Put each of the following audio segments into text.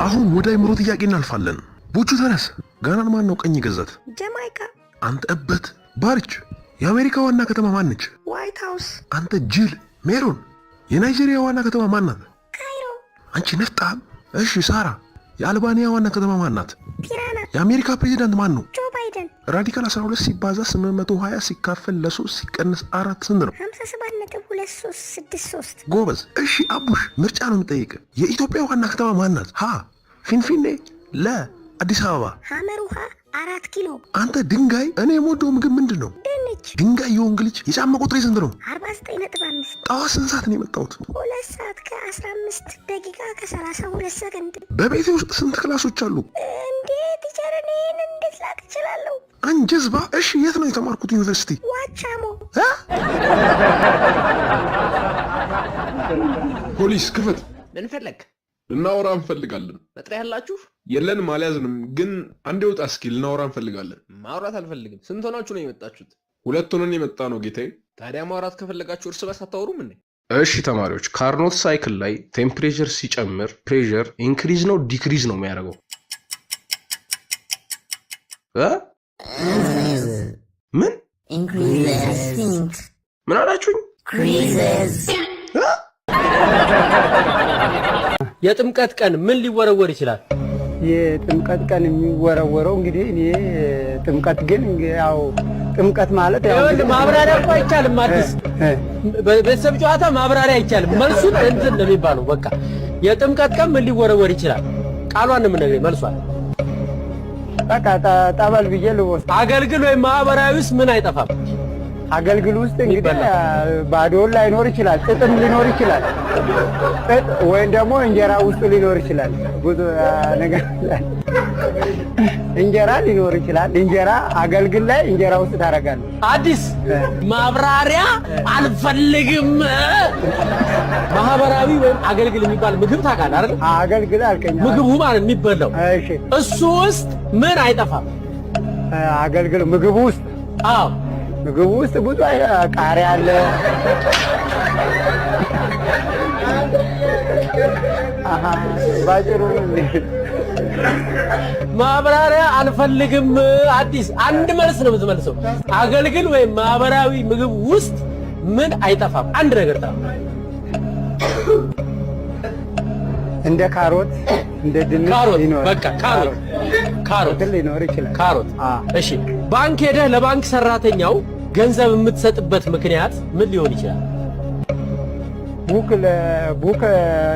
አሁን ወደ አይምሮ ጥያቄ እናልፋለን። ቡቹ ተነስ። ጋናን ማን ነው ቅኝ የገዛት? ጀማይካ። አንተ እበት። ባርች፣ የአሜሪካ ዋና ከተማ ማን ነች? ዋይት ሃውስ። አንተ ጅል። ሜሮን፣ የናይጄሪያ ዋና ከተማ ማን ናት? ካይሮ። አንቺ ነፍጣም። እሺ ሳራ፣ የአልባንያ ዋና ከተማ ማን ናት? ቲራና። የአሜሪካ ፕሬዚዳንት ማን ነው? ጆ ባይደን። Radical 12 ሲባዛ 820 ሲካፈል ለ3 ሲቀንስ 4 ስንት ነው? 57.2363። ጎበዝ። እሺ አቡሽ፣ ምርጫ ነው የምጠይቅ። የኢትዮጵያ ዋና ከተማ ማን ናት? ሀ ፊንፊኔ፣ ለ አዲስ አበባ። ሐመር ውሃ 4 ኪሎ። አንተ ድንጋይ። እኔ የምወደው ምግብ ምንድን ነው? ድንች። ድንጋይ የሆንክ ልጅ፣ የጫማ ቁጥሬ ስንት ነው? 49.5። ጠዋት ስንት ሰዓት ነው የመጣሁት? 2 ሰዓት ከ15 ደቂቃ ከ32 ሰከንድ። በቤቴ ውስጥ ስንት ክላሶች አሉ? እንዴ teacher፣ እኔ ይህን እንዴት ላቅ እችላለሁ? አንጀዝባ። እሺ የት ነው የተማርኩት ዩኒቨርሲቲ? ዋቻሞ። እ? ፖሊስ ክፈት። ምን ፈለግ? ልናወራ እንፈልጋለን። መጥሪያ ያላችሁ? የለንም፣ አልያዝንም። ግን አንዴ ውጣ እስኪ ልናወራ እንፈልጋለን። ማውራት አልፈልግም። ስንት ሆናችሁ ነው የመጣችሁት? ሁለት ሆነን የመጣ ነው ጌታዬ። ታዲያ ማውራት ከፈለጋችሁ እርስ በርስ አታወሩም እንዴ? እሺ ተማሪዎች፣ Carnot cycle ላይ temperature ሲጨምር pressure increase ነው decrease ነው የሚያደርገው? እ? ምን ምን አላችሁኝ? እ? የጥምቀት ቀን ምን ሊወረወር ይችላል? የጥምቀት ቀን የሚወረወረው እንግዲህ እኔ ጥምቀት ግን ያው ጥምቀት ማለት ያው ይኸውልህ ማብራሪያ እኮ አይቻልም። አዲስ በቤተሰብ ጨዋታ ማብራሪያ አይቻልም። መልሱን እንትን ነው የሚባለው። በቃ የጥምቀት ቀን ምን ሊወረወር ይችላል? ቃሏን ነው የምነግርህ፣ መልሷን። በቃ ጠበል ብዬ ልወስድ። አገልግል ወይም ማህበራዊ ውስጥ ምን አይጠፋም? አገልግል ውስጥ እንግዲህ ባዶን ላይኖር ይችላል፣ ጥጥም ሊኖር ይችላል። ጥጥ ወይም ደግሞ እንጀራ ውስጡ ሊኖር ይችላል። ብዙ ነገር እንጀራ ሊኖር ይችላል። እንጀራ አገልግል ላይ እንጀራ ውስጥ ታደርጋለህ። አዲስ ማብራሪያ አልፈልግም። ማህበራዊ ወይም አገልግል የሚባል ምግብ ታውቃለህ አይደል? አገልግል አልከኝ። ምግቡ ማለት የሚበላው እሺ፣ እሱ ውስጥ ምን አይጠፋም? አገልግል ምግቡ ውስጥ አዎ። ምግቡ ውስጥ ብዙ ቃሪያ አለ። አሃ ባጭሩ ማብራሪያ አልፈልግም። አዲስ አንድ መልስ ነው የምትመልሰው። አገልግል ወይም ማህበራዊ ምግብ ውስጥ ምን አይጠፋም? አንድ ነገር ጥራ። እንደ ካሮት፣ እንደ ድንች ካሮት ሊኖር በቃ ካሮት፣ ካሮት ሊኖር ይችላል። ካሮት። እሺ፣ ባንክ ሄደህ ለባንክ ሰራተኛው ገንዘብ የምትሰጥበት ምክንያት ምን ሊሆን ይችላል? Book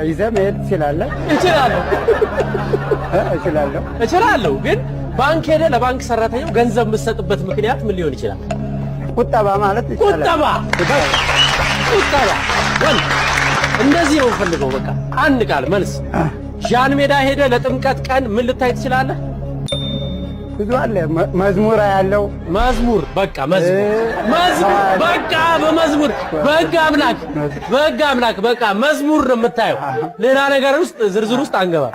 ይዘህ መሄድ ትችላለህ። እችላለሁ። እችላለሁ። እችላለሁ። ግን ባንክ ሄደህ ለባንክ ሰራተኛው ገንዘብ የምትሰጥበት ምክንያት ምን ሊሆን ይችላል? ቁጠባ ማለት ይቻላል። ቁጠባ፣ ቁጠባ። ወል እንደዚህ ነው የምፈልገው። በቃ አንድ ቃል መልስ። ዣን ሜዳ ሄደህ ለጥምቀት ቀን ምን ልታይ ትችላለህ? ብዙ አለ። መዝሙር ያለው። መዝሙር፣ በቃ መዝሙር፣ መዝሙር፣ በቃ በመዝሙር፣ በሕግ አምላክ፣ በሕግ አምላክ፣ በቃ መዝሙር ነው የምታየው። ሌላ ነገር ውስጥ ዝርዝር ውስጥ አንገባ።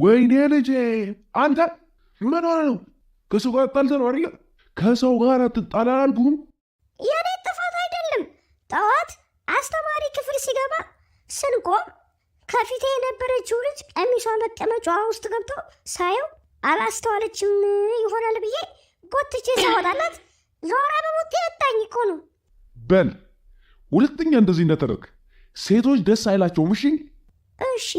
ወይኔ ልጄ፣ አንተ ምን ሆነህ ነው? ከሰው ጋር ጣልተህ ነው አይደለ? ከሰው ጋር አትጣላ አላልኩህም? የኔ ጥፋት አይደለም። ጠዋት አስተማሪ ክፍል ሲገባ ስንቆም ከፊቴ የነበረችው ልጅ ቀሚሷ መቀመጫዋ ውስጥ ገብቶ ሳየው አላስተዋለችም ይሆናል ብዬ ጎትቼ ሳወጣላት ዞራ በቡጢ መታኝ እኮ ነው። በል ሁለተኛ እንደዚህ እንዳታደርግ። ሴቶች ደስ አይላቸውም። እሺ? እሺ።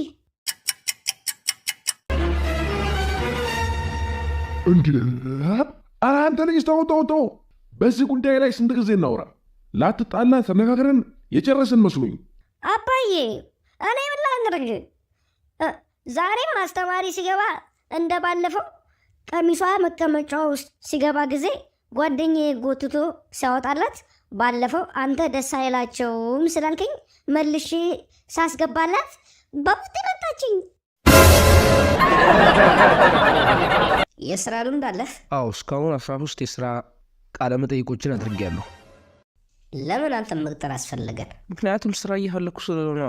እንዴ! ኧረ አንተ ልጅ ተው ተው ተው። በዚህ ጉዳይ ላይ ስንት ጊዜ እናውራ? ላትጣላ ተነጋግረን የጨረስን መስሎኝ። አባዬ፣ እኔ ምን ላድርግ? ዛሬም አስተማሪ ሲገባ እንደ ባለፈው ቀሚሷ መቀመጫዋ ውስጥ ሲገባ ጊዜ ጓደኛዬ ጎትቶ ሲያወጣላት ባለፈው አንተ ደስ አይላቸውም ስላልከኝ መልሼ ሳስገባላት በቡጢ መታችኝ። የስራ ልምድ አለህ? አዎ፣ እስካሁን 13 የስራ ቃለ መጠይቆችን አድርጌያለሁ። ለምን አንተን መቅጠር አስፈለገን? ምክንያቱም ስራ እየፈለኩ ስለሆነ።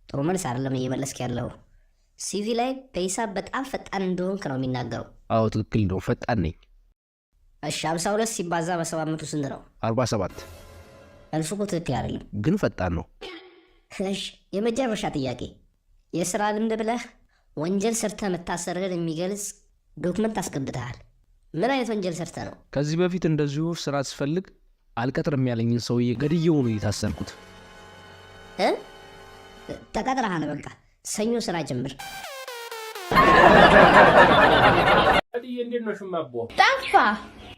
ጥሩ መልስ አይደለም እየመለስክ ያለው። CV ላይ በሂሳብ በጣም ፈጣን እንደሆንክ ነው የሚናገረው። አዎ፣ ትክክል ነው፣ ፈጣን ነኝ። እሺ፣ 52 ሲባዛ በ700 ስንት ነው? 47። መልሱ እኮ ትክክል አይደለም። ግን ፈጣን ነው። እሺ፣ የመጨረሻ ጥያቄ። የሥራ ልምድ ብለህ ወንጀል ሰርተህ መታሰርህን የሚገልጽ document አስገብተሃል። ምን አይነት ወንጀል ሰርተህ ነው? ከዚህ በፊት እንደዚሁ ስራ ስፈልግ አልቀጥርም ያለኝን ሰውዬ ገድዬው ነው የታሰርኩት። እ? ተቀጥረሃል። በቃ ሰኞ ስራ ጀምር። እንዴት ነው ሽማቦ? ጠፋ።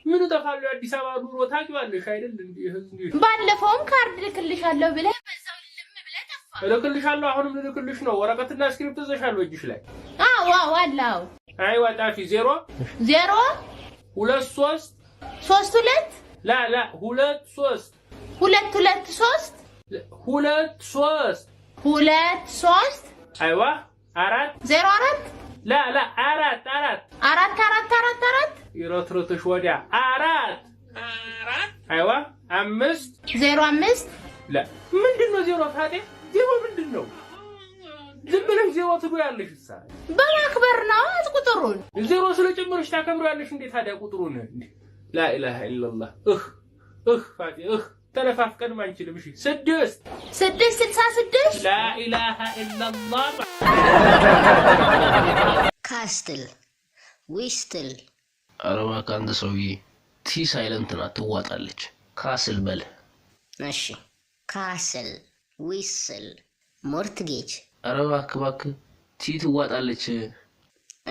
ምኑ ጠፋለሁ? የአዲስ አበባ ኑሮ ታውቂዋለሽ አይደል? ባለፈውም ካርድ ልክልሻለሁ ብለህ በዛው ልም ብለህ ጠፋ። እልክልሻለሁ። አሁንም ልልክልሽ ነው። ወረቀትና እስክሪብቶ ይዘሻል እጅሽ ላይ? አዎ አዎ፣ አለ። አዎ። አይዋ ጣፊ 0 0 2 3 3 2 لا لا 2 3 2 2 3 2 3 2 3 አይዋ 4 0 4 لا لا 4 4 4 4 4 4 ይረትረትሽ ወዲያ 4 4 አይዋ 5 0 5 لا ምንድን ነው 0 ፋጤ? 0 ምንድን ነው? ዝም ብለሽ 0 ትጎያለሽ። እሳ በማክበር ነው ቁጥሩን። 0 ስለጨመርሽ ታከብሪያለሽ እንዴ ታዲያ ቁጥሩን? لا إله إلا الله። እህ እህ ፋጤ እህ፣ ተነፋፍቀንም አንችልም። እሺ 6 6 66 لا إله إلا الله። Castle whistle። ኧረ እባክህ አንተ ሰውዬ፣ T silent ናት ትዋጣለች። Castle በል። እሺ፣ castle whistle mortgage። ኧረ እባክህ እባክህ፣ T ትዋጣለች።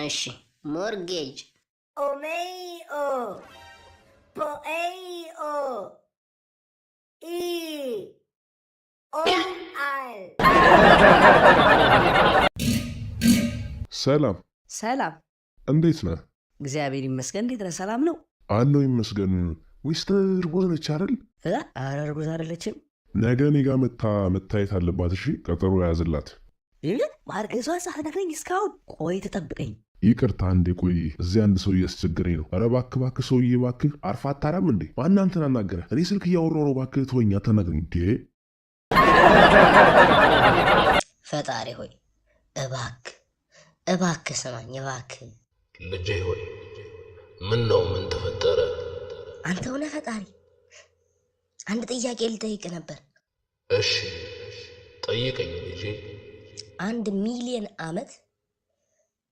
እሺ፣ mortgage። ኦሜኦ ፖኤኦ ኢ ኦ አል። ሰላም። ሰላም። እንዴት ነህ? እግዚአብሔር ይመስገን። እንዴት ነህ? ሰላም ነው? አለሁ ይመስገን። ሚስትህ እርጉዝ ነች አይደል? እ? ኧረ እርጉዝ አይደለችም። ነገ እኔ ጋር መታ መታየት አለባት። እሺ፣ ቀጠሮ ያዝላት። ይህ ማርገዟን ሳትነግረኝ እስካሁን? ቆይ ትጠብቀኝ። ይቅርታ እንዴ፣ ቆይ እዚህ አንድ ሰው እያስቸገረኝ ነው። ኧረ እባክህ እባክህ ሰውዬ እባክህ፣ አርፈህ አታራም እንዴ? ማን አንተን አናገረ? እኔ ስልክ እያወራሁ ነው። እባክህ ተወኝ፣ አታናግረኝ። እንዴ። ፈጣሪ ሆይ እባክህ እባክህ ስማኝ እባክህ። ልጄ ሆይ፣ ምን ነው? ምን ተፈጠረ? አንተ ሆነ ፈጣሪ፣ አንድ ጥያቄ ልጠይቅ ነበር። እሺ ጠይቀኝ ልጄ። 1 ሚሊዮን ዓመት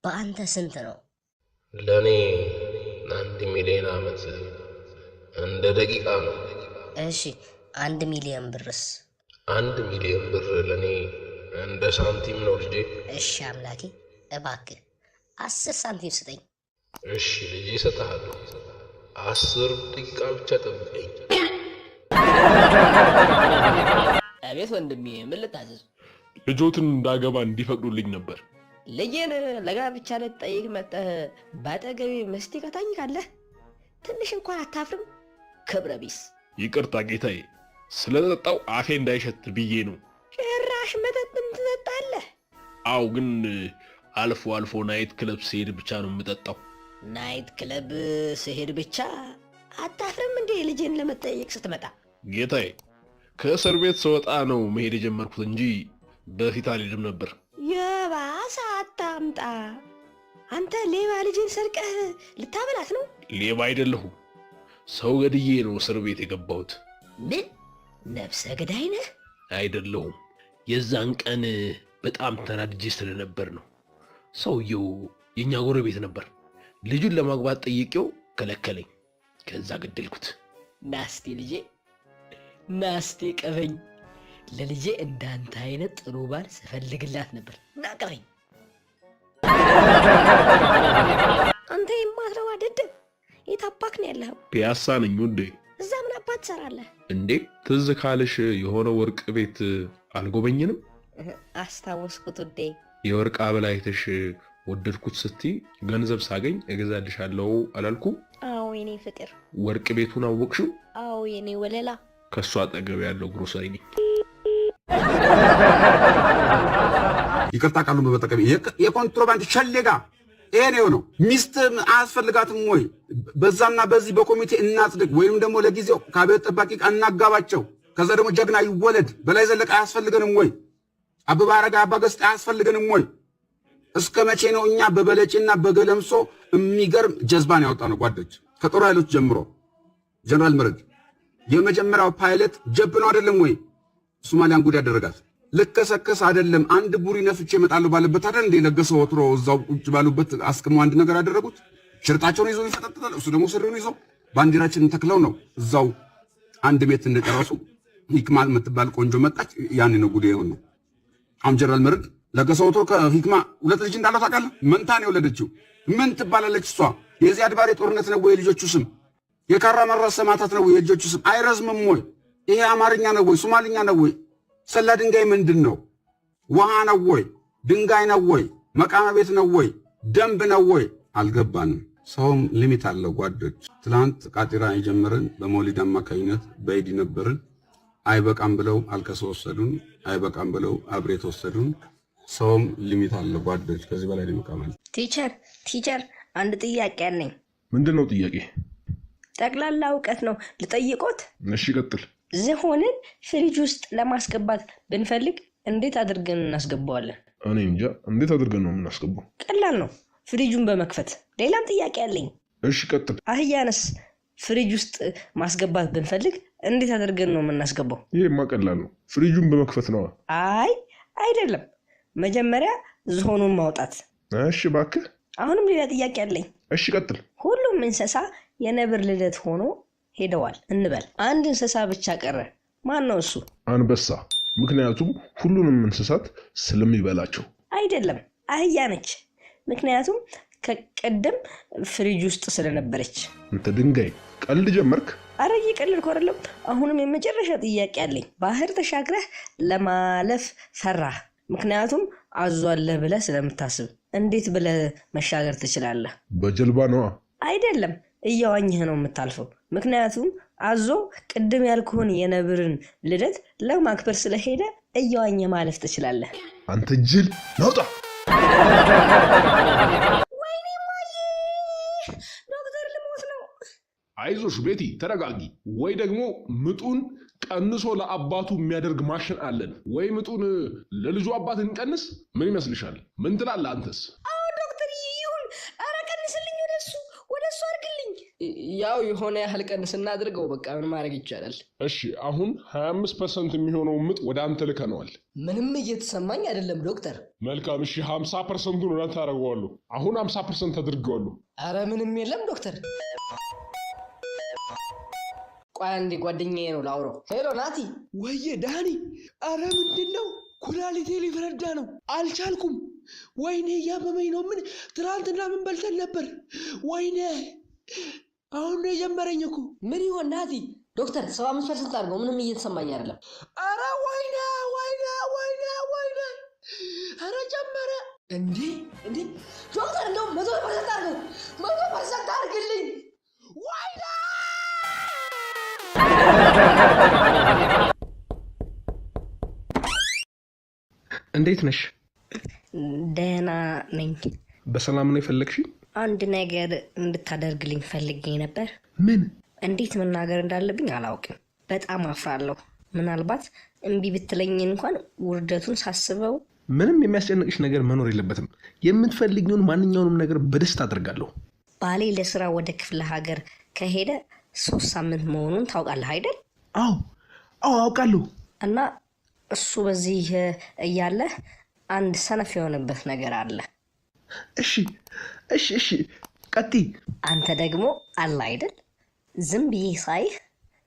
በአንተ ስንት ነው? ለእኔ 1 ሚሊዮን ዓመት እንደ ደቂቃ ነው። እሺ፣ 1 ሚሊዮን ብርስ? 1 ሚሊዮን ብር ለእኔ እንደ ሳንቲም ነው ልጄ። እሺ አምላኬ እባክህ 10 ሳንቲም ስጠኝ። እሺ ልጄ እሰጥሃለሁ። 10 ደቂቃ ብቻ ጠብቀኝ። አቤት ወንድሜ፣ ምን ልታዘዝ? ልጆትን እንዳገባ እንዲፈቅዱልኝ ነበር። ልጄን ለጋብቻ ልትጠይቅ መጠህ በአጠገቤ መስቲካ ታኝካለህ? ትንሽ እንኳን አታፍርም? ክብረ ቢስ። ይቅርታ ጌታዬ፣ ስለጠጣው አፌ እንዳይሸት ብዬ ነው። ጭራሽ መጠጥም ትጠጣለህ? አው፣ ግን አልፎ አልፎ night club ስሄድ ብቻ ነው የምጠጣው። Night club ስሄድ ብቻ? አታፍርም እንዴ ልጄን ለመጠየቅ ስትመጣ? ጌታዬ፣ ከእስር ቤት ስወጣ ነው መሄድ የጀመርኩት እንጂ በፊት አልሄድም ነበር። የባሰ አታምጣ። አንተ ሌባ፣ ልጄን ሰርቀህ ልታበላት ነው? ሌባ አይደለሁም። ሰው ገድዬ ነው እስር ቤት የገባሁት። ምን፣ ነፍሰ ገዳይ ነህ? አይደለሁም። የዛን ቀን በጣም ተናድጄ ስለነበር ነው። ሰውየው የእኛ ጎረቤት ነበር። ልጁን ለማግባት ጠይቄው ከለከለኝ። ከዛ ገደልኩት። ናስቲ ልጄ፣ ናስቲ ቀበኝ። ለልጄ እንዳንተ አይነት ጥሩ ባል ስፈልግላት ነበር። ና ቀበኝ። አንተ የማትረባ ደደብ፣ የት አባክ ነው ያለኸው? ፒያሳ ነኝ ውዴ። እዛ ምን አባት ትሰራለህ? እንዴ፣ ትዝ ካለሽ የሆነ ወርቅ ቤት አልጎበኝንም? አስታወስኩት ውዴ። የወርቅ አበላ አይተሽ ወደድኩት ስትይ ገንዘብ ሳገኝ እገዛልሻለሁ አላልኩም? አዎ የኔ ፍቅር። ወርቅ ቤቱን አወቅሽው? አዎ የኔ ወለላ። ከእሱ አጠገብ ያለው ግሮሰሪ ነኝ። ይቅርታ ቃሉን በመጠቀም የኮንትሮባንድ ሸሌጋ ይሄ ነው የሆነው። ሚስት አያስፈልጋትም ወይ? በዛና በዚህ በኮሚቴ እናጽድቅ፣ ወይም ደግሞ ለጊዜው ከአብዮት ጠባቂ ጋር እናጋባቸው። ከዛ ደግሞ ጀግና ይወለድ። በላይ ዘለቀ አያስፈልገንም ወይ? አበበ አረጋይ፣ አባ ገስጥ አያስፈልገንም ወይ? እስከ መቼ ነው እኛ በበለጭና በገለምሶ የሚገርም ጀዝባን ያወጣ ነው? ጓዶች፣ ከጦር ኃይሎች ጀምሮ ጀነራል መረድ የመጀመሪያው ፓይለት ጀብ ነው አይደለም ወይ? ሶማሊያን ጉድ ያደረጋት። ልከሰከስ አይደለም፣ አንድ ቡሪ ነፍቼ እመጣለሁ ባለበት አይደል እንደ ለገሰ ወትሮ እዛው ቁጭ ባሉበት አስቅመው አንድ ነገር ያደረጉት። ሽርጣቸውን ይዘው ይፈጠጥጣል፣ እሱ ደግሞ ስሪውን ይዘው ባንዲራችንን ተክለው ነው እዛው አንድ ቤት እንደጨረሱ ሂክማ የምትባል ቆንጆ መጣች። ያኔ ነው ጉዴ የሆነው። አሁን ጀነራል መርድ ለገሰ ወትሮ ከሂክማ ሁለት ልጅ እንዳለው ታውቃለህ? መንታ ነው የወለደችው። ምን ትባላለች እሷ? የዚያድ ባሬ ጦርነት ነው ወይ የልጆቹ ስም? የካራ መራ ሰማዕታት ነው ወይ የልጆቹ ስም? አይረዝምም ወይ? ይሄ አማርኛ ነው ወይ ሶማልኛ ነው ወይ? ሰላ ድንጋይ ምንድን ነው? ውሃ ነው ወይ? ድንጋይ ነው ወይ? መቃመ ቤት ነው ወይ? ደንብ ነው ወይ? አልገባንም። ሰውም limit አለው ጓዶች። ትላንት ቃጢራ የጀመርን በመውሊድ አማካኝነት በኢድ ነበርን። አይበቃም ብለው አልከሰ ወሰዱን። አይበቃም ብለው አብሬት ወሰዱን። ሰውም limit አለው ጓዶች። ከዚህ በላይ ሊመቃማል። Teacher፣ teacher፣ አንድ ጥያቄ አለኝ። ምንድን ነው ጥያቄ? ጠቅላላ እውቀት ነው፣ ልጠይቆት? እሺ ቀጥል። ዝሆንን ፍሪጅ ውስጥ ለማስገባት ብንፈልግ እንዴት አድርገን እናስገባዋለን? እኔ እንጃ፣ እንዴት አድርገን ነው የምናስገባው? ቀላል ነው፣ ፍሪጁን በመክፈት። ሌላም ጥያቄ አለኝ። እሺ ቀጥል። አህያንስ ፍሪጅ ውስጥ ማስገባት ብንፈልግ እንዴት አድርገን ነው የምናስገባው? ይሄማ ቀላል ነው፣ ፍሪጁን በመክፈት ነዋ። አይ አይደለም፣ መጀመሪያ ዝሆኑን ማውጣት። እሺ እባክህ። አሁንም ሌላ ጥያቄ አለኝ። እሺ ቀጥል። ሁሉም እንስሳ የነብር ልደት ሆኖ ሄደዋል እንበል። አንድ እንስሳ ብቻ ቀረ። ማን ነው እሱ? አንበሳ። ምክንያቱም ሁሉንም እንስሳት ስለሚበላቸው። አይደለም፣ አህያ ነች። ምክንያቱም ከቀደም ፍሪጅ ውስጥ ስለነበረች። አንተ ድንጋይ ቀልድ ጀመርክ? አረ እየቀለድኩ አይደለም። አሁንም የመጨረሻ ጥያቄ አለኝ። ባህር ተሻግረህ ለማለፍ ፈራህ፣ ምክንያቱም አዞ አለ ብለህ ስለምታስብ፣ እንዴት ብለህ መሻገር ትችላለህ? በጀልባ ነዋ። አይደለም፣ እየዋኘህ ነው የምታልፈው። ምክንያቱም አዞ ቅድም ያልኩህን የነብርን ልደት ለማክበር ስለሄደ እየዋኘህ ማለፍ ትችላለህ። አንተ ጅል ናውጣ። ዶክተር ልሞት ነው። አይዞሽ ቤቲ ተረጋጊ። ወይ ደግሞ ምጡን ቀንሶ ለአባቱ የሚያደርግ ማሽን አለን። ወይ ምጡን ለልጁ አባት እንቀንስ። ምን ይመስልሻል? ምን ትላለህ አንተስ? አዎ ዶክተር ይሁን። ኧረ ቀንስልኝ፣ ወደሱ ወደሱ አድርግልኝ። ያው የሆነ ያህል ቀንስ እናድርገው። በቃ ምን ማድረግ ይቻላል? እሺ አሁን 25% የሚሆነው ምጥ ወደ አንተ ልከነዋል። ምንም እየተሰማኝ አይደለም ዶክተር። መልካም እሺ፣ 50%ቱን ወደ አንተ አደርገዋለሁ። አሁን 50% አድርገዋለሁ። አረ ምንም የለም ዶክተር። ቆይ አንዴ ጓደኛዬ ነው ላውራው። Hello ናቲ። ወየ ዳኒ፣ አረ ምንድን ነው? ኩላሊቴ ሊፈነዳ ነው፣ አልቻልኩም። ወይኔ እያመመኝ ነው። ምን ትናንትና ምን በልተን ነበር? ወይኔ አሁን ነው የጀመረኝ እኮ። ምን ይሆን ናቲ? ዶክተር 75% አድርገው፣ ምንም እየተሰማኝ አይደለም። አረ ወይኔ ወይኔ ወይኔ ወይኔ፣ አረ ጀመረ እንዴ እንዴ! ዶክተር እንደውም 100% አድርገው፣ 100% አድርግልኝ። ወይኔ እንዴት ነሽ? ደህና ነኝ። በሰላም ነው የፈለግሽኝ? አንድ ነገር እንድታደርግልኝ ፈልጌ ነበር። ምን? እንዴት መናገር እንዳለብኝ አላውቅም። በጣም አፍራለሁ። ምናልባት እምቢ ብትለኝ እንኳን ውርደቱን ሳስበው። ምንም የሚያስጨንቅሽ ነገር መኖር የለበትም። የምትፈልጊውን ማንኛውንም ነገር በደስታ አድርጋለሁ። ባሌ ለስራ ወደ ክፍለ ሀገር ከሄደ 3 ሳምንት መሆኑን ታውቃለህ አይደል? አዎ አዎ፣ አውቃለሁ። እና እሱ በዚህ እያለ አንድ ሰነፍ የሆነበት ነገር አለ። እሺ እሺ እሺ፣ ቀጥይ። አንተ ደግሞ አለ አይደል? ዝም ብዬ ሳይህ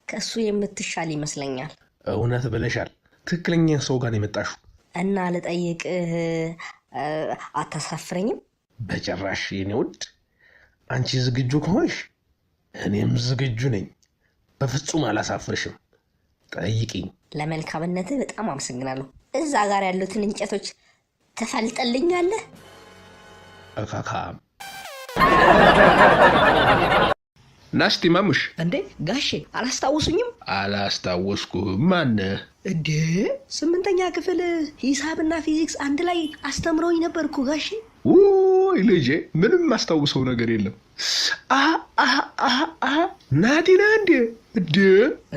ከእሱ የምትሻል ይመስለኛል። እውነት ብለሻል። ትክክለኛ ሰው ጋር ነው የመጣሽው። እና ልጠይቅህ፣ አታሳፍረኝም? በጭራሽ የኔ ውድ። አንቺ ዝግጁ ከሆንሽ እኔም ዝግጁ ነኝ። በፍጹም አላሳፍርሽም። ጠይቂኝ። ለመልካምነትህ በጣም አመሰግናለሁ። እዛ ጋር ያሉትን እንጨቶች ትፈልጥልኛለህ? እካካም ናስቲ ማሙሽ። እንዴ ጋሼ አላስታውሱኝም? አላስታወስኩም። ማነህ? እንዴ 8ኛ ክፍል ሂሳብና ፊዚክስ አንድ ላይ አስተምረውኝ ነበር እኮ ጋሼ። ውይ ልጄ፣ ምንም ማስታውሰው ነገር የለም። ናቲ ነህ እንዴ? እንዴ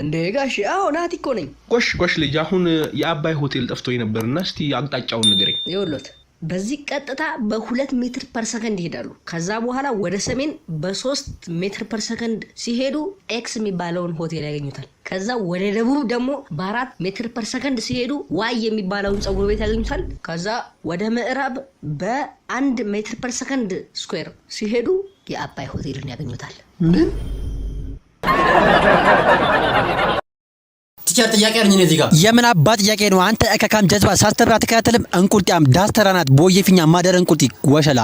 እንዴ ጋሼ፣ አዎ ናቲ እኮ ነኝ። ጎሽ ጎሽ ልጅ፣ አሁን የአባይ ሆቴል ጠፍቶኝ ነበርና እስቲ አቅጣጫውን ንገረኝ። ይኸውልዎት በዚህ ቀጥታ በ2 meter per second ይሄዳሉ። ከዛ በኋላ ወደ ሰሜን በ3 meter per second ሲሄዱ X የሚባለውን ሆቴል ያገኙታል። ከዛ ወደ ደቡብ ደግሞ በ4 meter per second ሲሄዱ Y የሚባለውን ፀጉር ቤት ያገኙታል። ከዛ ወደ ምዕራብ በ1 meter per second square ሲሄዱ የአባይ ሆቴልን ያገኙታል። ምን? Teacher፣ ጥያቄ አለኝ እኔ እዚህ ጋር። የምን አባ ጥያቄ ነው? አንተ እከካም ጀዝባ፣ ሳስተምር አትከታተልም። እንቁልጤያም ዳስተራ ናት ቦዬ ፊኛ ማደር እንቁልጢ ወሸላ።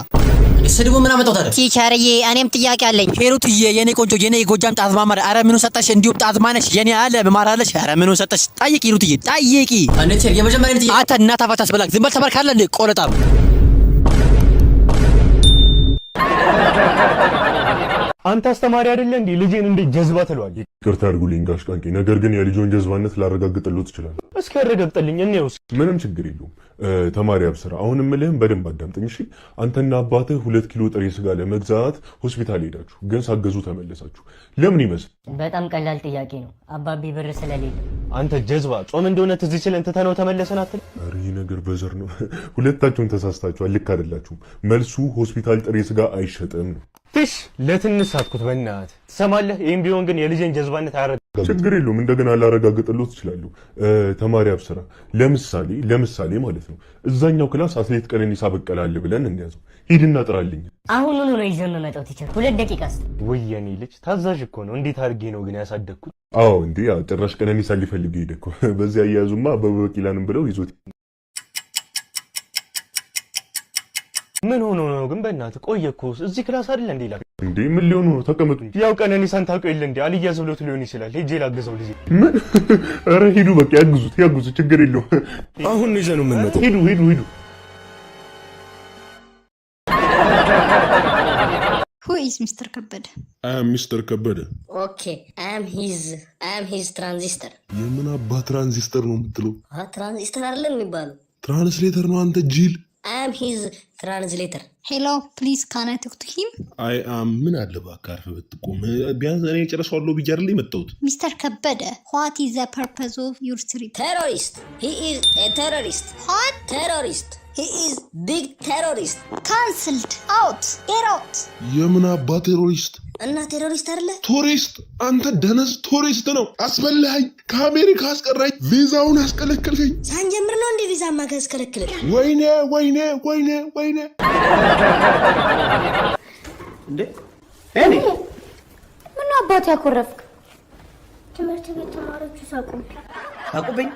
ስድቡ ምን አመጣው ታዲያ? Teacher ዬ፣ እኔም ጥያቄ አለኝ። ሄሩትዬ የኔ ቆንጆ፣ የኔ የጎጃም ጣዝማ ማር፣ አረ ምኑ ሰጠሽ? እንዲሁም ጣዝማነሽ የኔ አለ ማራለሽ። አረ ምኑ ሰጠሽ? ጠይቂ ሄሩትዬ፣ ጠይቂ። አንዴ teacher፣ የመጀመሪያ ጥያቄ። አንተ እናት አባት አስበላክ። ዝም በል፣ ተባርካለህ እንዴ ቆለጣም። አንተ አስተማሪ አይደለ እንዴ? ልጄን እንዴት ጀዝባ ትለዋለህ? ይቅርታ ያድርጉልኝ ጋሽ ቃንቄ፣ ነገር ግን የልጆን ጀዝባነት ላረጋግጥልዎት እችላለሁ። እስኪ ያረጋግጥልኝ እኔው። ምንም ችግር የለውም። ተማሪ አብስራ፣ አሁን የምልህም በደንብ አዳምጠኝ እሺ። አንተና አባትህ 2 ኪሎ ጥሬ ስጋ ለመግዛት ሆስፒታል ሄዳችሁ፣ ግን ሳትገዙ ተመለሳችሁ። ለምን ይመስል? በጣም ቀላል ጥያቄ ነው። አባቢ ብር ስለሌለ። አንተ ጀዝባ፣ ጾም እንደሆነ ትዝ ሲለን ትተነው ተመለሰን አትል። ኧረ ይህ ነገር በዘር ነው። ሁለታችሁም ተሳስታችኋል። ልክ አይደላችሁም። መልሱ ሆስፒታል ጥሬ ስጋ አይሸጥም ነው። ትሽ ለትንሽ ሳትኩት በእናትህ፣ ትሰማለህ? ይህም ቢሆን ግን የልጄን ጀዝባነት አያረጋግጥም። ችግር የለውም። እንደገና ላረጋግጥልዎት እችላለሁ። ተማሪ አብስራ፣ ለምሳሌ ማለት ነው፣ እዛኛው class አትሌት ቀነኒሳ በቀለ አለ ብለን እንያዘው። ሂድና ጥራልኝ። አሁኑኑ ነው ይዤ የምመጣው teacher። 2 ደቂቃ ስጥ። ውይ የኔ ልጅ ታዛዥ እኮ ነው። እንዴት አድርጌ ነው ግን ያሳደግኩት? አዎ እንዴ፣ ያው ጭራሽ ቀነኒሳ ሊፈልግ ሄደ እኮ። በዚህ አያያዙማ አበበ ቢቂላንም ብለው ይዞት ምን ሆኖ ነው ግን? በእናትህ ቆየ እኮ፣ እዚህ class አይደለ እንዴ ይላል። እንዴ፣ ምን ሊሆኑ ነው? ተቀመጡ እንጂ። ያው ቀነኒሳን ታውቀው የለ እንዴ? አልያዝ ብሎት ሊሆን ይችላል። ሄጄ ላግዘው ልጄ። ምን? ኧረ ሂዱ በቃ፣ ያግዙት ያግዙት፣ ችግር የለውም። አሁን ይዘህ ነው የምንመጣው። ሂዱ ሂዱ ሂዱ። Who is Mister ከበደ? I'm Mister ከበደ። Okay, I'm his transistor። የምን አባ ትራንዚስተር ነው የምትለው? ትራንዚስተር አይደለም የሚባለው። Translator ነው አንተ ጅል። I'm his translator። Hello, please, can I talk to him? I am። ምን አለ እባክህ አርፈህ ብትቆም። ቢያንስ እኔ ጨርሰዋለሁ ብዬ አይደል የመጣሁት። ሚስተር ከበደ፣ what is the purpose of your trip? Terrorist, he is a terrorist። What? Terrorist, he is big terrorist። Cancelled, out, get out። የምን አባ terrorist? እና terrorist አይደለ? ቱሪስት፣ አንተ ደነዝ፣ ቱሪስት ነው። አስበላኸኝ፣ ከአሜሪካ አስቀራኝ፣ ቪዛውን አስከለከልከኝ። ሳንጀምር ነው እንደ ቪዛ ማከስከለክል። ወይኔ ወይኔ ወይኔ ወይኔ። እንዴ እኔ ምነው አባቱ ያኮረፍክ? ትምህርት ቤት ተማሪዎቹ ሳቁብኝ። ሳቁብኝ?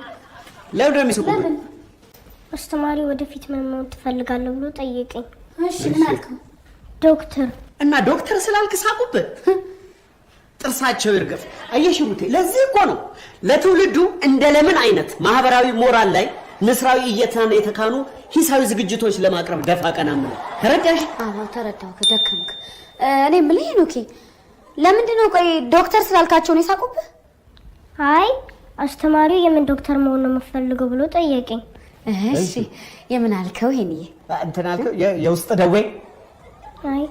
ለምንድን ነው የሚስቁብኝ? ለምን? አስተማሪ ወደፊት ምን መሆን ትፈልጋለህ ብሎ ጠየቀኝ። እሺ፣ ምን አልከው? ዶክተር። እና ዶክተር ስላልክ ሳቁብህ? ጥርሳቸው ይርገፍ። አየሽ ሩቴ፣ ለዚህ እኮ ነው ለትውልዱ እንደ ለምን አይነት ማህበራዊ ሞራል ላይ ንስራዊ እይታን የተካኑ ሂሳዊ ዝግጅቶች ለማቅረብ ደፋ ቀና የምለው። ተረዳሽ? አዎ ተረዳሁ። ከደከምክ። እኔ የምልህ ሄኖኬ፣ ለምንድን ነው ቆይ ዶክተር ስላልካቸው ነው የሳቁብህ? አይ፣ አስተማሪው የምን ዶክተር መሆን ነው የምፈልገው ብሎ ጠየቀኝ። እሺ፣ የምን አልከው ሄንዬ? እንትን አልከው፣ የውስጥ ደዌ። አይ።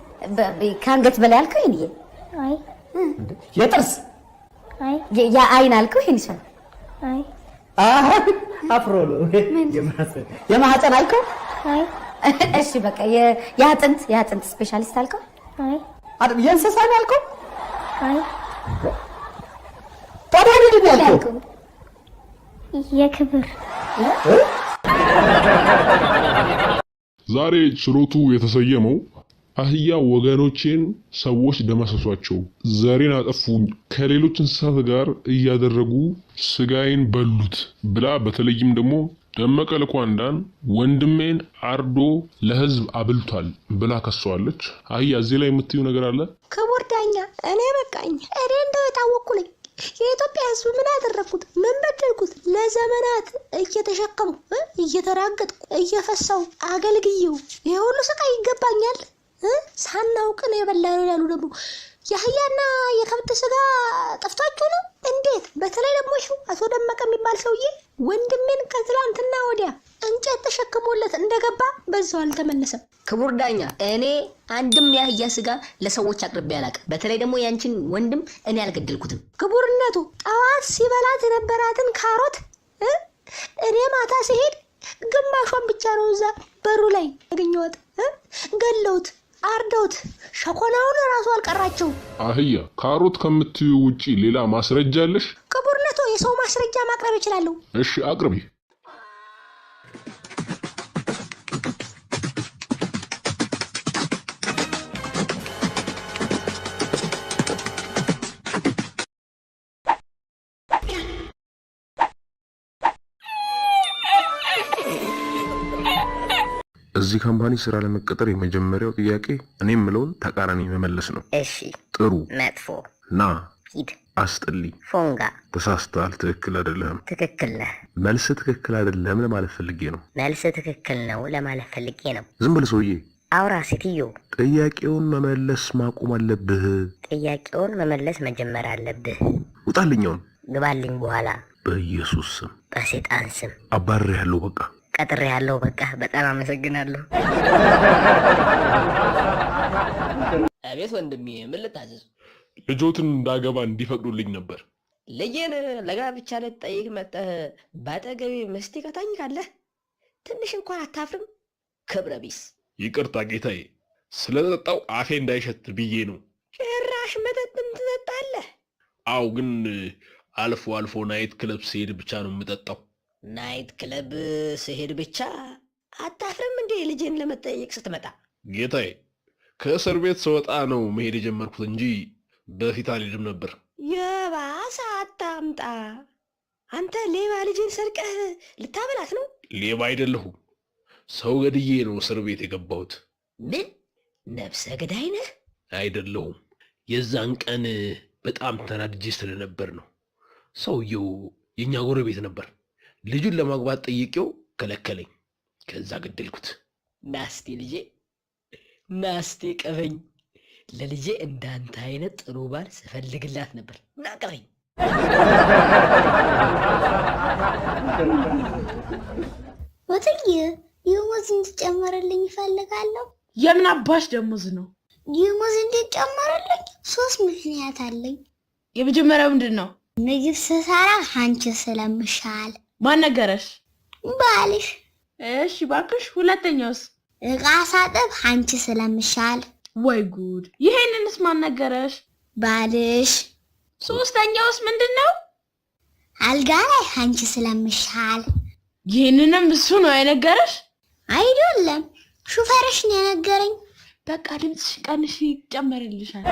ከአንገት በላይ አልከው ሄንዬ? አይ። የጥርስ። አይ። የአይን አልከው ሄንሻ? አይ። አፍሮ ነው። የማህፀን አልከው? አይ። እሺ በቃ የአጥንት specialist አልከው? አይ። የእንስሳ ነው ያልከው? አይ። ታዲያ ምንድን ነው ያልከው? የክብር። ዛሬ ችሎቱ የተሰየመው አህያ ወገኖቼን ሰዎች ደመሰሷቸው፣ ዘሬን አጠፉኝ፣ ከሌሎች እንስሳት ጋር እያደረጉ ስጋዬን በሉት ብላ፣ በተለይም ደግሞ ደመቀ ልኳንዳን ወንድሜን አርዶ ለህዝብ አብልቷል ብላ ከሰዋለች። አህያ፣ እዚህ ላይ የምትዩ ነገር አለ? ክቡር ዳኛ፣ እኔ በቃኝ። እኔ እንደው የታወቅኩ ነኝ። የኢትዮጵያ ሕዝብ ምን አደረግኩት? ምን በደልኩት? ለዘመናት እየተሸከምኩ፣ እየተራገጥኩ፣ እየፈሳው አገልግዬው ይሄ ሁሉ ስቃይ ይገባኛል? ሳናውቅ ነው የበላነው ይላሉ። ደግሞ የአህያና የከብት ስጋ ጠፍቷችሁ ነው እንዴት? በተለይ ደግሞ ይኸው አቶ ደመቀ የሚባል ሰውዬ ወንድሜን ከትላንትና ወዲያ እንጨት ተሸክሞለት እንደገባ በዛው አልተመለሰም። ክቡር ዳኛ፣ እኔ አንድም የአህያ ስጋ ለሰዎች አቅርቤ አላውቅም። በተለይ ደግሞ ያንቺን ወንድም እኔ አልገደልኩትም። ክቡርነቱ፣ ጠዋት ሲበላት የነበራትን ካሮት እኔ ማታ ሲሄድ ግማሿን ብቻ ነው እዛ በሩ ላይ ያገኘኋት። ገለውት፣ አርደውት፣ ሸኮናውን እራሱ አልቀራቸው። አህያ፣ ካሮት ከምትዩ ውጪ ሌላ ማስረጃ አለሽ? ክቡርነቶ፣ የሰው ማስረጃ ማቅረብ እችላለሁ። እሺ አቅርቢ። እዚህ company ስራ ለመቀጠር የመጀመሪያው ጥያቄ እኔ የምለውን ተቃራኒ መመለስ ነው። እሺ። ጥሩ፣ መጥፎ፣ ና፣ ሂድ፣ አስጥሊ፣ ፎንጋ፣ ተሳስተሃል፣ ትክክል አይደለህም። ትክክል ነህ። መልስ ትክክል አይደለም ለማለት ፈልጌ ነው። መልስ ትክክል ነው ለማለት ፈልጌ ነው። ዝም በል ሰውዬ። አውራ ሴትዮ። ጥያቄውን መመለስ ማቆም አለብህ። ጥያቄውን መመለስ መጀመር አለብህ። ውጣልኛውን ግባልኝ በኋላ። በኢየሱስ ስም፣ በሴጣን ስም አባርሬሃለሁ። በቃ ቀጥሬ ያለው። በቃ በጣም አመሰግናለሁ። አቤት ወንድሜ፣ ምን ልታዘዝ? ልጆትን እንዳገባ እንዲፈቅዱልኝ ነበር። ልጄን ለጋብቻ ልትጠይቅ መጠህ በአጠገቤ መስቲካ ታኝካለህ? ትንሽ እንኳን አታፍርም? ክብረ ቢስ። ይቅርታ ጌታዬ፣ ስለጠጣው አፌ እንዳይሸት ብዬ ነው። ጭራሽ መጠጥም ትጠጣለህ? አው፣ ግን አልፎ አልፎ night club ስሄድ ብቻ ነው የምጠጣው። Night club ስሄድ ብቻ? አታፍርም እንዴ ልጄን ለመጠየቅ ስትመጣ? ጌታዬ፣ ከእስር ቤት ስወጣ ነው መሄድ የጀመርኩት እንጂ በፊት አልሄድም ነበር። የባሰ አታምጣ። አንተ ሌባ፣ ልጄን ሰርቀህ ልታበላት ነው? ሌባ አይደለሁም። ሰው ገድዬ ነው እስር ቤት የገባሁት። ምን ነፍሰ ገዳይ ነህ? አይደለሁም። የዛን ቀን በጣም ተናድጄ ስለነበር ነው። ሰውየው የእኛ ጎረቤት ነበር። ልጁን ለማግባት ጠይቄው ከለከለኝ። ከዛ ገደልኩት። ናስቲ ልጄ፣ ናስቲ ቀበኝ። ለልጄ እንዳንተ አይነት ጥሩ ባል ስፈልግላት ነበር። ና ቀበኝ። ወትዬ፣ ደሞዝ እንዲጨመርልኝ እፈልጋለሁ። የምን አባሽ ደሞዝ ነው? ደሞዝ እንዲጨመርልኝ 3 ምክንያት አለኝ። የመጀመሪያው ምንድን ነው? ምግብ ስሰራ አንቺ ስለምሻል። ማን ነገረሽ? ባልሽ። እሺ ባክሽ። ሁለተኛውስ? እቃ ሳጥብ አንቺ ስለምሻል። ወይ ጉድ! ይሄንንስ ማን ነገረሽ? ባልሽ። ሶስተኛውስ ምንድን ነው? አልጋ ላይ አንቺ ስለምሻል። ይህንንም እሱ ነው የነገረሽ? አይደለም፣ ሹፌርሽ ነው የነገረኝ። በቃ ድምፅሽ ቀንሽ፣ ይጨመርልሻል።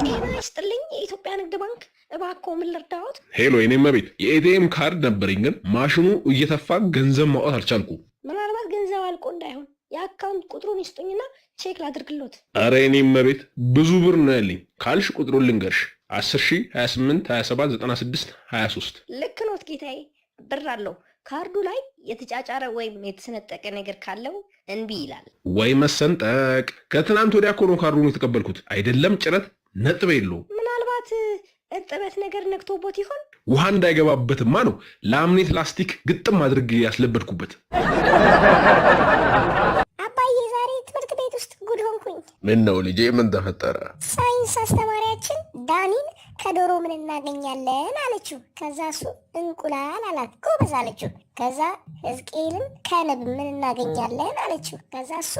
ጤና ይስጥልኝ፣ የኢትዮጵያ ንግድ ባንክ፣ እባክዎ ምን ልርዳዎት? Hello የኔ እመቤት፣ የ ATM ካርድ ነበረኝ፣ ግን ማሽኑ እየተፋ ገንዘብ ማውጣት አልቻልኩ። ምናልባት ገንዘብ አልቆ እንዳይሆን የ account ቁጥሩን ይስጡኝና check ላድርግሎት። አረ የኔ እመቤት፣ ብዙ ብር ነው ያለኝ። ካልሽ ቁጥሩን ልንገርሽ፣ 10 ሺህ 28 27 96 23። ልክ ኖት ጌታዬ፣ ብር አለው። ካርዱ ላይ የተጫጫረ ወይም የተሰነጠቀ ነገር ካለው እንቢ ይላል። ወይ መሰንጠቅ! ከትናንት ወዲያ እኮ ነው ካርዱን የተቀበልኩት። አይደለም ጭረት ነጥብ የለውም። ምናልባት እርጥበት ነገር ነክቶቦት ይሆን? ውሃ እንዳይገባበትማ ነው ላምኔት ላስቲክ ግጥም አድርጌ ያስለበድኩበት። አባዬ፣ ዛሬ ትምህርት ቤት ውስጥ ጉድ ሆንኩኝ። ምን ነው ልጄ፣ ምን ተፈጠረ? ሳይንስ አስተማሪያችን ዳኒን ከዶሮ ምን እናገኛለን አለችው። ከዛ እሱ እንቁላል አላት። ጎበዝ አለችው። ከዛ ሕዝቅኤልን ከንብ ምን እናገኛለን አለችው። ከዛ እሱ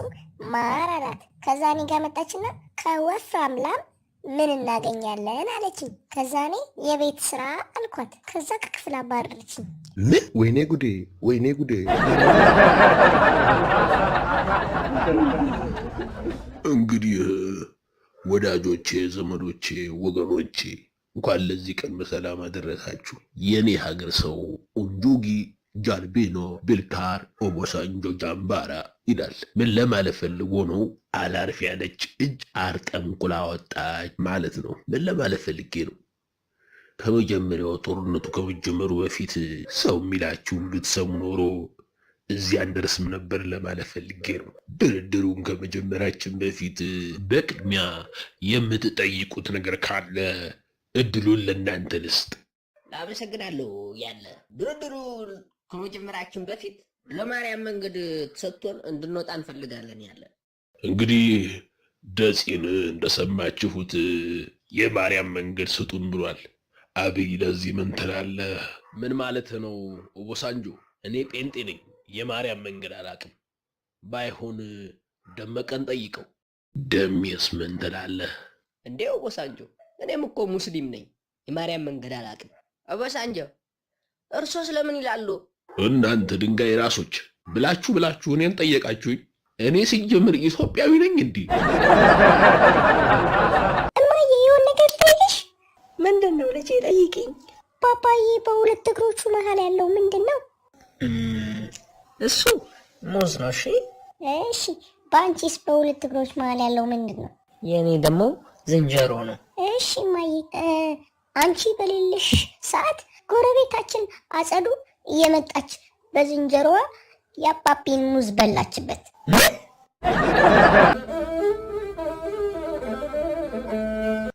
ማር አላት። ከዛ እኔ ጋር መጣችና ከወፍራም ላም ምን እናገኛለን አለችኝ። ከዛ እኔ የቤት ስራ አልኳት። ከዛ ከክፍል አባረረችኝ። ምን? ወይኔ ጉዴ፣ ወይኔ ጉዴ። እንግዲህ ወዳጆቼ፣ ዘመዶቼ፣ ወገኖቼ፣ እንኳን ለዚህ ቀን በሰላም አደረሳችሁ። የኔ ሀገር ሰው ኡንጁጊ ጃልቤኖ ብልካር ኦቦሳንጆ ጃምባራ ይላል። ምን ለማለት ፈልጎ ነው? አላርፍ ያለች እጅ አርጠንቁላ ወጣች ማለት ነው። ምን ለማለት ፈልጌ ነው? ከመጀመሪያው ጦርነቱ ከመጀመሩ በፊት ሰው የሚላችሁን ብትሰሙ ኖሮ እዚህ አንደርስም ነበር ለማለት ፈልጌ ነው። ድርድሩን ከመጀመራችን በፊት በቅድሚያ የምትጠይቁት ነገር ካለ እድሉን ለእናንተ ልስጥ። አመሰግናለሁ። ያለ ድርድሩ ከመጀመራችን በፊት ለማርያም መንገድ ተሰጥቶን እንድንወጣ እንፈልጋለን። ያለ እንግዲህ ደፂን እንደሰማችሁት የማርያም መንገድ ስጡን ብሏል። አብይ ለዚህ ምን ትላለህ? ምን ማለት ነው ኦቦሳንጆ? እኔ ጴንጤ ነኝ፣ የማርያም መንገድ አላቅም። ባይሆን ደመቀን ጠይቀው። ደሜስ ምን ትላለህ? እንዴ ኦቦሳንጆ፣ እኔም እኮ ሙስሊም ነኝ፣ የማርያም መንገድ አላቅም። ኦቦሳንጆ እርሶስ ለምን ይላሉ? እናንተ ድንጋይ ራሶች ብላችሁ ብላችሁ እኔን ጠየቃችሁኝ። እኔ ሲጀምር ኢትዮጵያዊ ነኝ እንዲህ። እማዬ የሆነ ነገር ልጠይቅሽ። ምንድን ነው ልጄ? ጠይቂኝ። ፓፓዬ በሁለት እግሮቹ መሀል ያለው ምንድን ነው? እሱ ሙዝ ነው። እሺ እሺ፣ በአንቺስ በሁለት እግሮች መሀል ያለው ምንድን ነው? የእኔ ደግሞ ዝንጀሮ ነው። እሺ እማዬ፣ አንቺ በሌለሽ ሰዓት ጎረቤታችን አጸዱ እየመጣች በዝንጀሮዋ የአባቢን ሙዝ በላችበት።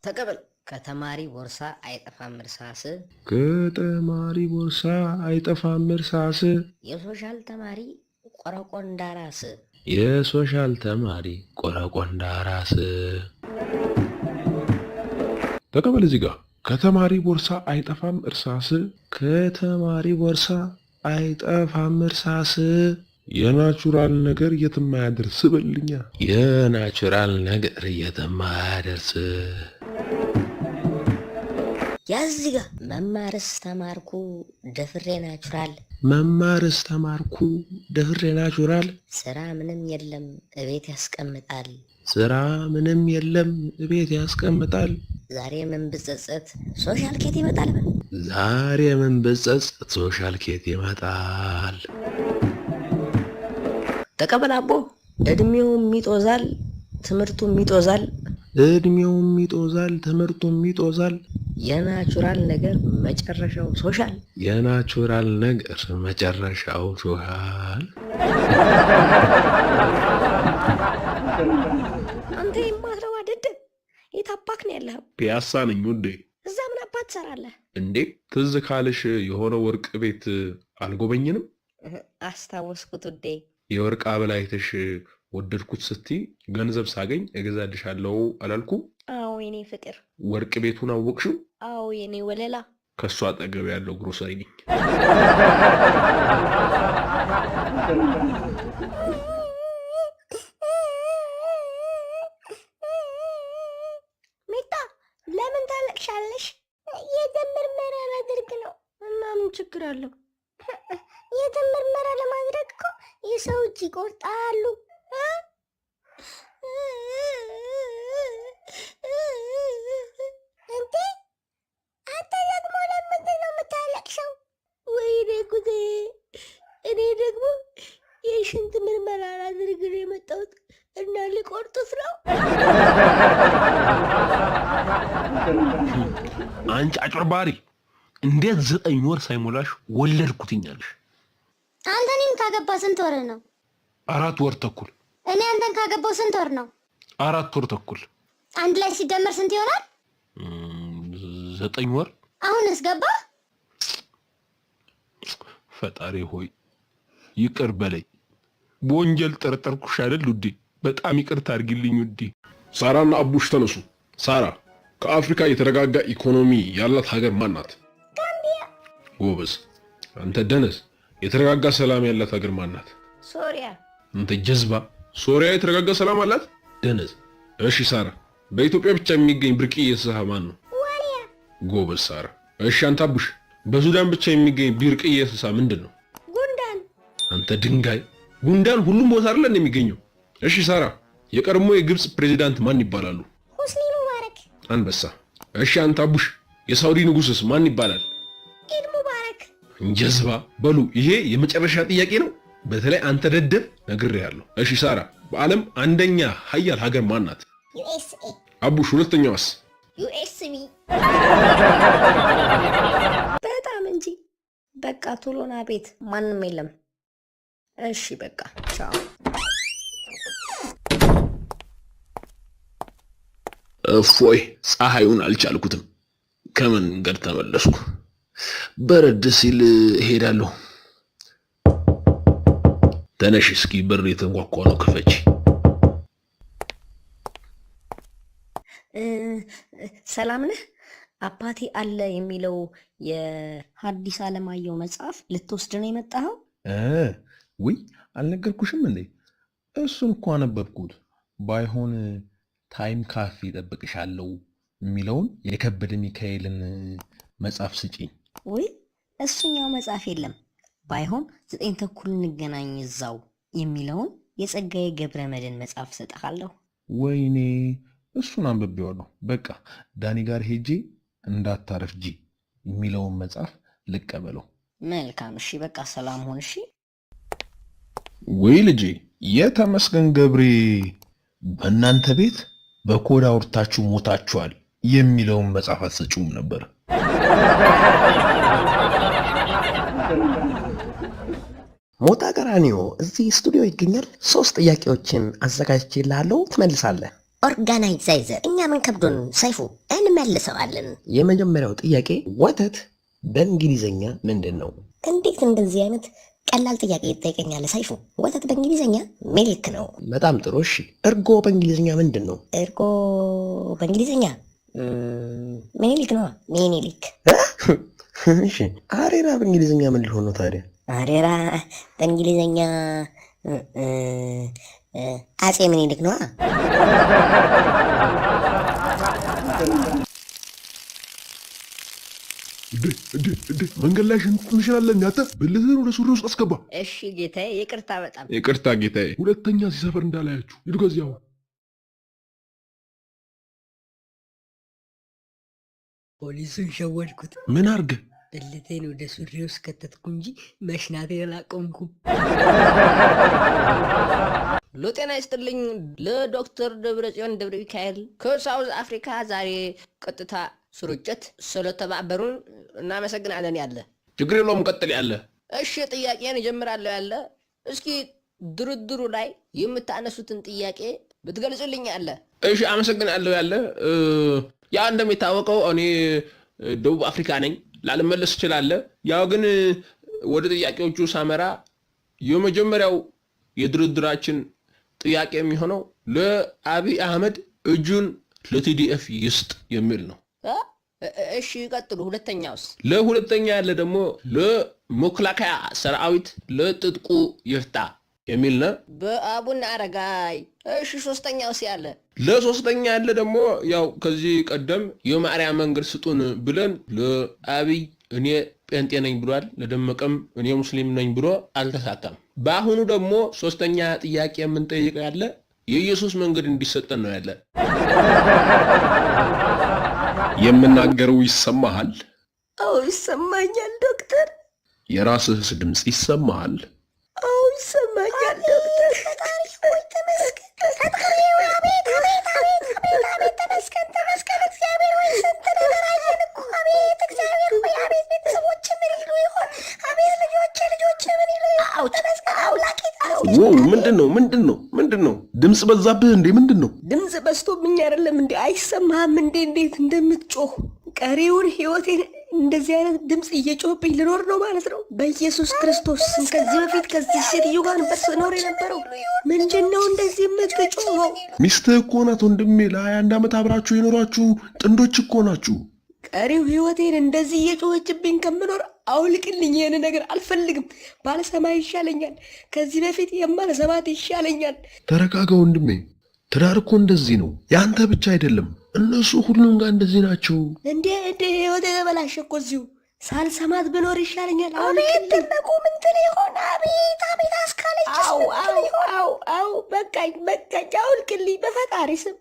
ተቀበል። ከተማሪ ቦርሳ አይጠፋም እርሳስ። ከተማሪ ቦርሳ አይጠፋም እርሳስ። የ social ተማሪ ቆረቆንዳ ራስ። የ social ተማሪ ቆረቆንዳ ራስ። ተቀበል እዚህ ጋር ከተማሪ ቦርሳ አይጠፋም እርሳስ። ከተማሪ ቦርሳ አይጠፋም እርሳስ። የ natural ነገር የትም አያደርስ በልኛ። የ natural ነገር የትም አያደርስ። ያዝ ጋ መማርስ ተማርኩ ደፍሬ natural። መማርስ ተማርኩ ደፍሬ natural። ስራ ምንም የለም እቤት ያስቀምጣል። ስራ ምንም የለም እቤት ያስቀምጣል። ዛሬ ምን ብጸጸት social ኬት ይመጣል። ዛሬ ምን ብጸጸት social ኬት ይመጣል። ተቀበል አቦ። እድሜውም ይጦዛል ትምህርቱም ይጦዛል። እድሜውም ይጦዛል ትምህርቱም ይጦዛል። የ natural ነገር መጨረሻው social። የ natural ነገር መጨረሻው social። አንተ የማትረባ ደደብ፣ የት አባክ ነው ያለኸው? ፒያሳ ነኝ ውዴ። እዛ ምን አባት ትሰራለህ? እንዴ ትዝ ካለሽ የሆነ ወርቅ ቤት አልጎበኝንም? አስታወስኩት ውዴ። የወርቅ ሐብል አይተሽ ወደድኩት ስትይ ገንዘብ ሳገኝ እገዛልሻለሁ አላልኩ? አዎ የኔ ፍቅር። ወርቅ ቤቱን አወቅሽው? አዎ የኔ ወለላ። ከእሱ አጠገብ ያለው ግሮሰሪ ነኝ። ሚጣ ለምን ታለቅሻለሽ? የደም ምርመራ ላደርግ ነው። እና ምን ችግር አለው? የደም ምርመራ ለማድረግ እኮ የሰው እጅ ይቆርጣሉ። እንዴ አንተ ደግሞ ለምንድን ነው የምታለቅሰው? ወይኔ ጉዴ! እኔ ደግሞ የሽንት ምርመራ ላደርግ ነው የመጣሁት እና ሊቆርጡት ነው። አንቺ አጭበርባሪ! እንዴት 9 ወር ሳይሞላሽ ወለድኩትኛለሽ? አንተ እኔን ካገባ ስንት ወር ነው? 4 ወር ተኩል። እኔ አንተን ካገባው ስንት ወር ነው? 4 ወር ተኩል። አንድ ላይ ሲደመር ስንት ይሆናል? 9 ወር። አሁንስ ገባ? ፈጣሪ ሆይ ይቅር በለኝ። በወንጀል ጠረጠርኩሽ አይደል ውዴ? በጣም ይቅርታ አድርጊልኝ ውዴ። ሳራና አቡሽ ተነሱ። ሳራ፣ ከአፍሪካ የተረጋጋ ኢኮኖሚ ያላት ሀገር ማን ናት? ጎበዝ። አንተ ደነዝ፣ የተረጋጋ ሰላም ያላት ሀገር ማን ናት? ሶሪያ። አንተ ጀዝባ፣ ሶሪያ የተረጋጋ ሰላም አላት? ደነዝ። እሺ ሳራ፣ በኢትዮጵያ ብቻ የሚገኝ ብርቅዬ እንስሳ ማን ነው? ጎበዝ ሳራ። እሺ አንተ አቡሽ፣ በሱዳን ብቻ የሚገኝ ብርቅዬ እንስሳ ምንድን ነው? ጉንዳን። አንተ ድንጋይ፣ ጉንዳን ሁሉም ቦታ አይደለ የሚገኘው? እሺ ሳራ፣ የቀድሞ የግብፅ ፕሬዚዳንት ማን ይባላሉ? ሁስኒ ሙባረክ። አንበሳ። እሺ አንተ አቡሽ፣ የሳውዲ ንጉስስ ማን ይባላል? ኢድ ሙባረክ። ጀዝባ። በሉ ይሄ የመጨረሻ ጥያቄ ነው። በተለይ አንተ ደደብ ነግሬሃለሁ። እሺ ሳራ፣ በዓለም አንደኛ ሀያል ሀገር ማን ናት? USA። አቡሽ፣ ሁለተኛዋስ? USB። በጣም እንጂ። በቃ ቶሎ ና ቤት፣ ማንም የለም። እሺ በቃ ቻው። እፎይ፣ ፀሐዩን አልቻልኩትም። ከመንገድ ተመለስኩ። በረድ ሲል እሄዳለሁ። ተነሽ እስኪ፣ በር የተንኳኳ ነው፣ ክፈች። ሰላም ነህ? አባቴ አለ የሚለው የሐዲስ ዓለማየሁ መጽሐፍ ልትወስድ ነው የመጣኸው? ውይ አልነገርኩሽም እንዴ? እሱን እኮ አነበብኩት። ባይሆን ታይም ካፌ እጠብቅሻለሁ የሚለውን የከበደ ሚካኤልን መጽሐፍ ስጪኝ። ውይ እሱኛው መጽሐፍ የለም። ባይሆን 9:30 እንገናኝ እዛው የሚለውን የጸጋዬ ገብረ መድኅን መጽሐፍ እሰጥሃለሁ። ወይኔ እሱን አንብቤዋለሁ። በቃ ዳኒ ጋር ሄጄ እንዳታረፍጂ የሚለውን መጽሐፍ ልቀበለው። መልካም እሺ፣ በቃ ሰላም ሁን እሺ። ወይ ልጄ፣ የተመስገን ገብሬ በእናንተ ቤት በኮዳ አውርታችሁ ሞታችኋል የሚለውን መጽሐፍ አትሰጪውም ነበር። ሞጣ ቀራኒዮ እዚህ ስቱዲዮ ይገኛል። ሶስት ጥያቄዎችን አዘጋጅቼልሃለሁ፣ ትመልሳለህ። Organizer፣ እኛ ምን ከብዶን ሰይፉ እንመልሰዋለን። የመጀመሪያው ጥያቄ ወተት በእንግሊዘኛ ምንድን ነው? እንዴት እንደዚህ አይነት ቀላል ጥያቄ ይጠይቀኛል ሰይፉ? ወተት በእንግሊዘኛ milk ነው። በጣም ጥሩ። እሺ፣ እርጎ በእንግሊዘኛ ምንድን ነው? እርጎ በእንግሊዘኛ ሚኒሊክ ነዋ። ሚኒሊክ። እሺ፣ አሬራ በእንግሊዘኛ ምን ሊሆን ነው ታዲያ? አሬራ በእንግሊዘኛ አጼ ምኒልክ ነዋ። እንዴ እንዴ እንዴ! መንገድ ላይ ሽንት ትሸናለህ? አንተ ብልትህን ወደ ሱሪ ውስጥ አስገባ። እሺ ጌታዬ፣ ይቅርታ በጣም ይቅርታ ጌታዬ። ሁለተኛ እዚህ ሰፈር እንዳላያችሁ ሂዱ ከዚህ አሁን። ፖሊሱን ሸወድኩት። ምን አርገህ? ብልቴን ወደ ሱሪ ውስጥ ከተትኩ እንጂ መሽናቴን አላቆምኩም። ጤና ይስጥልኝ ለዶክተር ደብረጽዮን ደብረ ሚካኤል ከሳውዝ አፍሪካ ዛሬ ቀጥታ ስርጭት ስለተባበሩን እናመሰግናለን። ያለ ችግር የለውም ቀጥል ያለ። እሺ ጥያቄን እጀምራለሁ። ያለ እስኪ ድርድሩ ላይ የምታነሱትን ጥያቄ ብትገልጹልኝ። ያለ እሺ አመሰግናለሁ። ያለ ያ እንደሚታወቀው እኔ ደቡብ አፍሪካ ነኝ፣ ላልመለስ እችላለሁ። ያው ግን ወደ ጥያቄዎቹ ሳመራ የመጀመሪያው የድርድራችን ጥያቄ የሚሆነው ለአብይ አህመድ እጁን ለቲዲኤፍ ይስጥ የሚል ነው። እሺ ቀጥሉ። ሁለተኛውስ? ለሁለተኛ ያለ ደግሞ ለመከላከያ ሰራዊት ለጥጥቁ ይፍታ የሚል ነው። በአቡነ አረጋይ። እሺ ሶስተኛውስ ያለ? ለሶስተኛ ያለ ደግሞ ያው ከዚህ ቀደም የማርያም መንገድ ስጡን ብለን ለአብይ እኔ ጴንጤ ነኝ ብሏል፣ ለደመቀም እኔ ሙስሊም ነኝ ብሎ አልተሳካም። በአሁኑ ደግሞ ሶስተኛ ጥያቄ የምንጠይቀው ያለ የኢየሱስ መንገድ እንዲሰጠን ነው ያለ። የምናገረው ይሰማሃል? አዎ ይሰማኛል ዶክተር። የራስህስ ድምፅ ይሰማሃል? አዎ ይሰማኛል ዶክተር። ፈጣሪ ሆይ ተመስገን፣ ፈጣሪ ሆይ አቤት አቤት አቤት አቤት አቤት ተመስገን ተመስገን እግዚአብሔር ሆይ ስንት ነገር አየን እኮ አቤት እግዚአብሔር ሆይ አቤት ቤተሰቦች ምን ይሉ ይሆን? አቤት ልጆቼ ልጆቼ ምን ይሉ ይሆን? ተመስገን አምላኬ። Wow! ምንድን ነው ምንድን ነው ምንድን ነው? ድምፅ በዛብህ እንዴ? ምንድን ነው? ድምፅ በዝቶብኝ አይደለም እንዴ? አይሰማህም እንዴ? እንዴት እንደምትጮህ ቀሪውን ህይወቴን እንደዚህ አይነት ድምፅ እየጮህብኝ ልኖር ነው ማለት ነው። በኢየሱስ ክርስቶስ ስም ከዚህ በፊት ከዚህ ሴትዮ ጋር ነበር ስኖር የነበረው። ምንድን ነው እንደዚህ የምትጮኸው? ሚስትህ እኮ ናት ወንድሜ። ለ21 ዓመት አብራችሁ የኖራችሁ ጥንዶች እኮ ናችሁ። ቀሪው ህይወቴን እንደዚህ እየጮኸችብኝ ከምኖር አውልቅልኝ። ይህን ነገር አልፈልግም። ባልሰማ ይሻለኛል። ከዚህ በፊት የማልሰማት ይሻለኛል። ተረጋጋ ወንድሜ። ትዳር እኮ እንደዚህ ነው። የአንተ ብቻ አይደለም፣ እነሱ ሁሉም ጋር እንደዚህ ናቸው። እንዴ እንዴ ህይወቴ የተበላሸ እኮ እዚሁ ሳልሰማት ብኖር ይሻለኛል። አቤት ደመቁ ምን ትል ይሆን? አቤት አቤት አስካለች። አው አው አው አው በቃኝ በቃኝ፣ አውልቅልኝ በፈጣሪ ስም።